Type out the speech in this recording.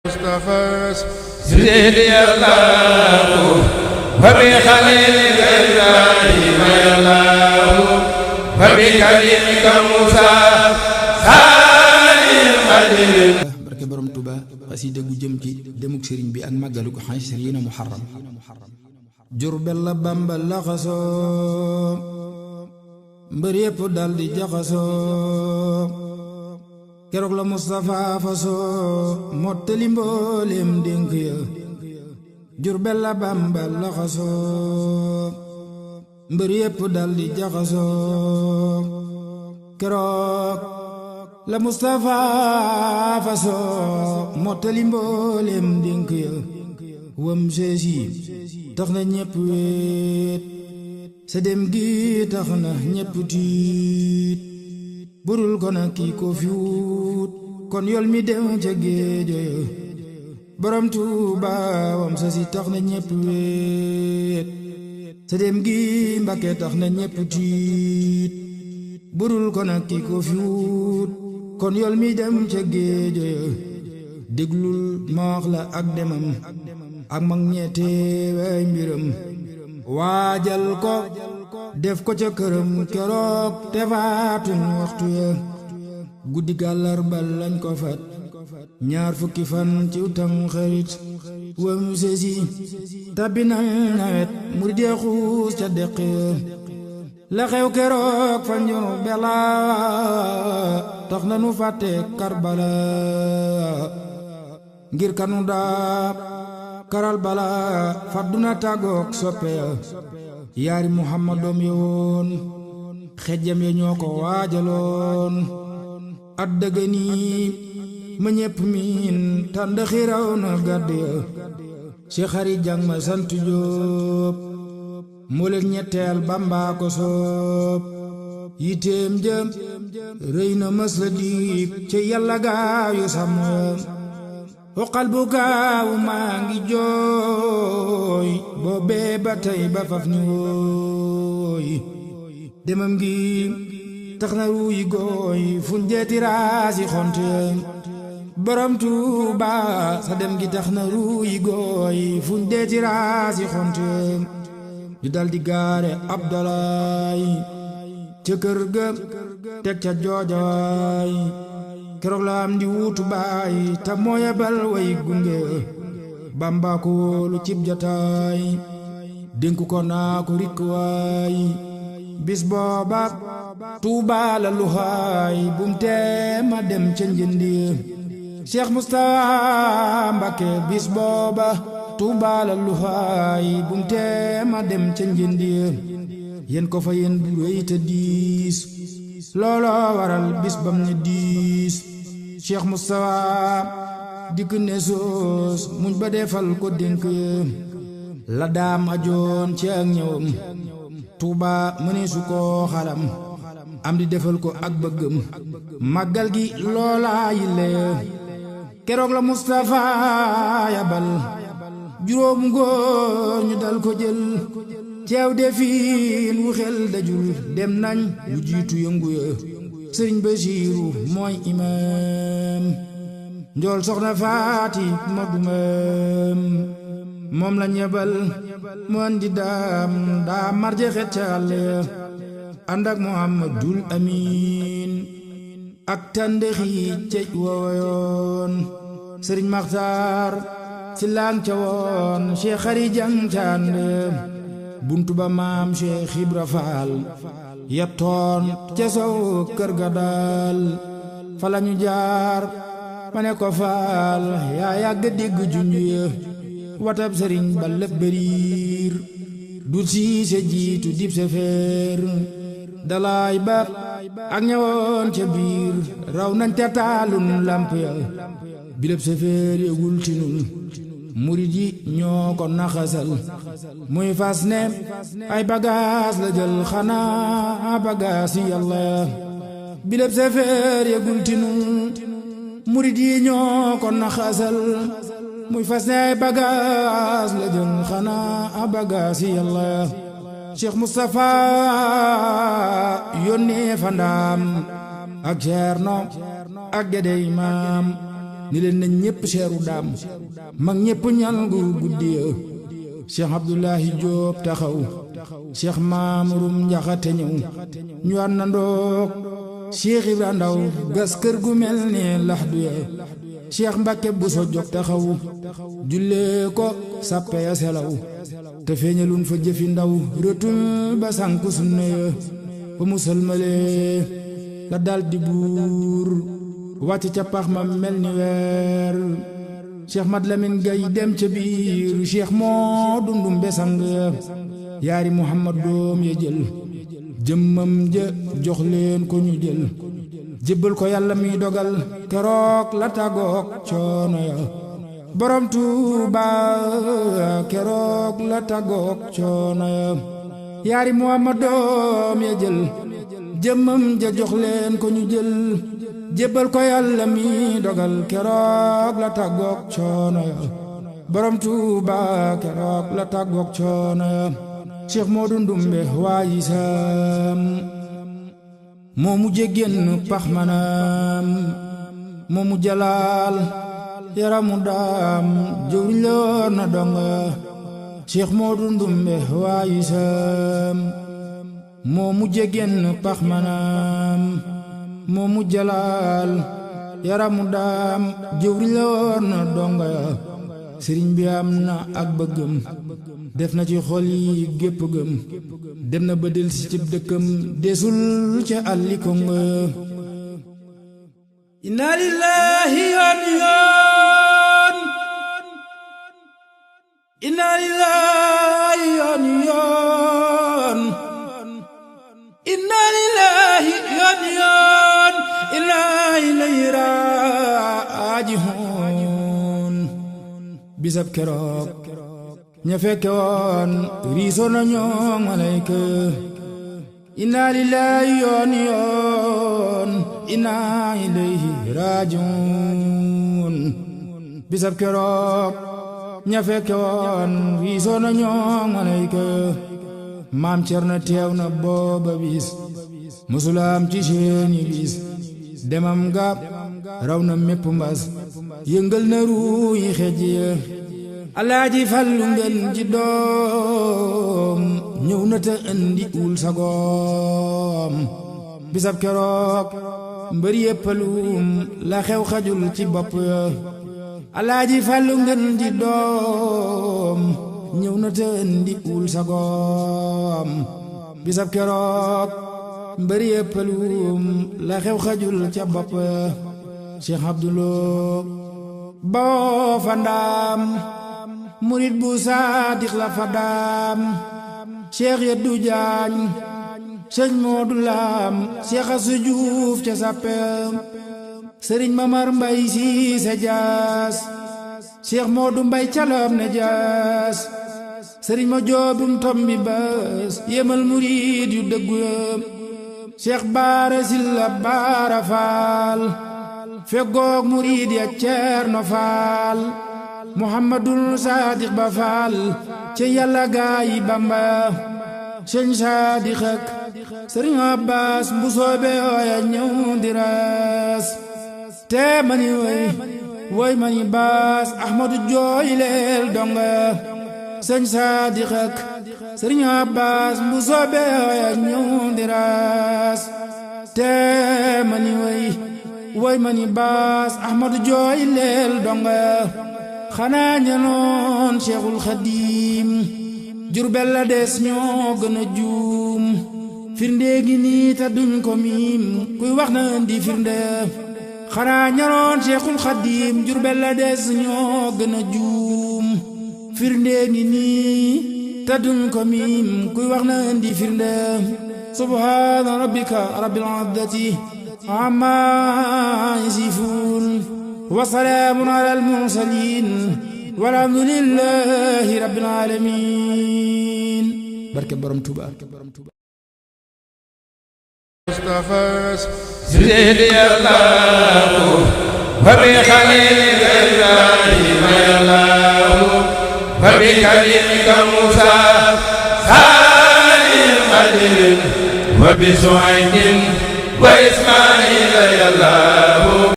مصطفى سيدي الله وبخليلك إبراهيم الله وبكريمك موسى سالم خليل barke borom Tuuba xasida gu jëm ci demuk sëriñ bi ak màggalu ko xasriina muharram Jurbel la Bamba laxasoo mbër yépp dal di jaxasoo keroog la Mustafa fasoo mottali mbooleem dénk ya Jurbel la Bamba laxasoo mbër yépp dal di jaxasoo keroog la Mustafa fasoo mottali mbooleem dénk ya wam seesi tax na ñépp wéet sa dem gi tax na ñépp tiit burul kon ak kii ko fi wut kon yol mi dem ca géejo ya borom Tuuba wam seesi tax na ñépp wéet sa dem gi Mbàkke tax na ñépp tiit burul kon ak kii ko fi wut kon yol mi dem ca géejo ya déglul ma wax la ak demam ak mag ñeete way mbiram waajal ko def ko ca këram keroog te faatuñ waxtu ya guddi gàllarba lañ ko fat ñaar fukki fan ci tam xarit wam seesi tabina nawet murid ya xuus ca deq ya la xew keroog fa Jurbel tax na nu fàtte Karbala ngir kanu daa karal bala fàdduna tàggook soppe ya yaari Muhammadoom yoon xejjam ya ñoo ko waajaloon at dëgëni ma ñépp miin tànd xiraw na gàdd ya Cheikh Xari Jang ma sant Jóob moo leen ñetteel Bamba ko soob yiteem jëm rëy na mës la diib ci yàlla gaayu sàmm xoqal bu gaaw maa ngi jooy boobee ba tey ba faf ni wooy demam gi tax na ruuyi gooy fuñ deeti raasi xonte borom Tuuba sa dem gi tax na ruuyi gooy fuñ deeti raasi xonte ñu daldi gaare Abdalaay ca kër ga teg ca joojawaay keroog la am di wuutu baay ta moo yebal way gunge Bamba ko wóolu cib jataay dénku ko naa ko rikk waay bis booba Tuuba la luhaay bum tee ma dem ca njëndi Cheikh Moustapha Mbacké bis booba Tuuba la luhaay bum tee ma dem ca njëndi yéen ko fa yéen bu rëy te diis looloo waral bis bam ne diis Cheikh Moustapha dikk ne soos muñ ba defal ko dénk la daam ajoon ci ak ñëwam Tuuba mënee su koo xalam am di defal ko ak bëggam màggal gi loolaa yille keroog la Moustapha yabal juróom góor ñu dal ko jël ceew defiin wu xel dajul dem nañ lu jiitu yëngu ya sëriñ Basiiru mooy imaam njool soxna Faati ma dumam moom la ñebal mu andi daa marje xet ca àll ya ànd ak Muhammadul Amiin ak tàndeexi cey wooyoon sëriñ Maxtaar si laan ca woon Cheikh Xari Jang ca ànd buntu ba maam Cheikh Ibra Faal yettoon ca sow kër ga daal fa lañu jaar ma ne ko faal yaa yàgg dégg junj ya watab sëriñ ba lépp bëriir du siise jiitu dib sefeer dalaay ba ak ñëwoon ca biir raw nañ te taalun lamp ya bileb sefeer yëgul tinul murid yi ñoo ko naxasal muy fas ne ay bagaas la jël xanaa bagaas yi yàlla bileb sefeer yëgul tinul murid yi ñoo ko naxasal muy fas ne ay bagaas la jël xanaa bagaas yi yàlla Cheikh Moustapha yónnee fa ndaam ak Ceerno ak Gédé Imaam ni leen nañ ñépp seeru daam mag ñépp ñal gu guddi ya Cheikh Abdoulahi Diop taxaw Cheikh Mamorum Njaxate ñëw ñu àndandoog Cheikh Ibra Ndaw gas kër gu mel ne laxdu ya Cheikh Mbàkke Buso jóg taxaw jullee ko sàppe ya selaw te feeñalun fa jëfi ndaw rëtul ba sànku sunna ya ba mu sëlmalee la daldi buur wàcc ca pax ma mel ni weer Cheikh Mat Lamin Gay dem ca biir Cheikh moo dundum besang yaari Muhammad doom ya jël jëmmam ja jox leen ko ñu jël jébbal ko yàlla mi dogal keroog la tàggook coono ya borom Tuuba keroog la tàggook coono ya yaari Muhammad doom ya jël jëmmam ja jox leen ko ñu jël jébbal ko yàlla mi dogal keroog la tàggook coono ya borom Tuuba keroog la tàggook coono ya Cheikh Modou Ndumbe waayi sam moo mu jéggéen pax manam moo mu jalaal yaramu daam jëwriñ la woon na donga Cheikh Modou Ndumbe waayi sam moo mu jéggéen pax manam moo mu jalaal yaramu daam jëwriñ la woon na donga sëriñ bi am na ak bëggam def na ci xol yi gépp gëm dem na ba del si cib dëkkam desul ca àlli konga inna lillahi yoon yoon inna lillahi yoon yoon inna lillahi yoon yoon inna ilayhi raaji'uun bisab keroog ña fekke woon riisoo na ñoo malayka inna lillahi yoon yoon inna ilayhi raaji'uun bisab keroog ña fekke woon riisoo na ñoo malayka maam Cerno teew na booba bis musulaam ci seeni bis demam ga raw na mépp mbas yëngal na ruuyi xej ya Alaaji Fallu ngeen ji doom ñëw na te indi ul sagoom bisab keroog mbër yéppaluum la xew xajul ci bopp ya Alaaji Fallu ngeen ji doom ñëw na te indi ul sagoom bisab keroog mbër yéppaluum la xew xajul ca bopp ya Cheikh Abdulo boo fa ndaam murit bu saadix la fa daam Cheikh Yeddu Jaañ Sëñ Moodu Laam Cheikh Asu Juuf ca sappem Sëriñ Mamar Mbay Siise Jaas Cheikh Moodu Mbay Calam ne Jaas Sëriñ ma joobum tombi bés yemal murit yu dëggu Cheikh Baara Silla Baara Faal feggoog murit ya Ceerno Faal Muhammadul Saadiq ba Faal ci Yàlla gaayi Bamba Sëñ Saadiq ak Sëriñ Abbaas bu soobe ooya ñëw diraas te mani woy mani baas Ahmadu jooy leel donga Sëñ Saadiq ak Sëriñ Abbaas bu soobe ooya ñëw diraas te mani woy mani baas Ahmadu jooy leel donga xanaa ñanoon Cheikhul Xadim Jurbel la des ñoo gën a juum firnde gi nii te duñ ko miim kuy wax na indi firnde xanaa ñanoon Cheikhul Xadim Jurbel la des ñoo gën a juum firnde gi nii te duñ ko miim kuy wax na indi firnde subhaana rabbika rabbil izzati ammaa yasifuun wa salaamun alal mursaliin walhamdulillahi rabbil aalamiin barke borom Tuuba Mustafa sidi Allahu wa bi khalilika Ibrahim Allahu wa bi kalimika Musa Salim Khalil wa bi Suhaydin wa Ismail Allahu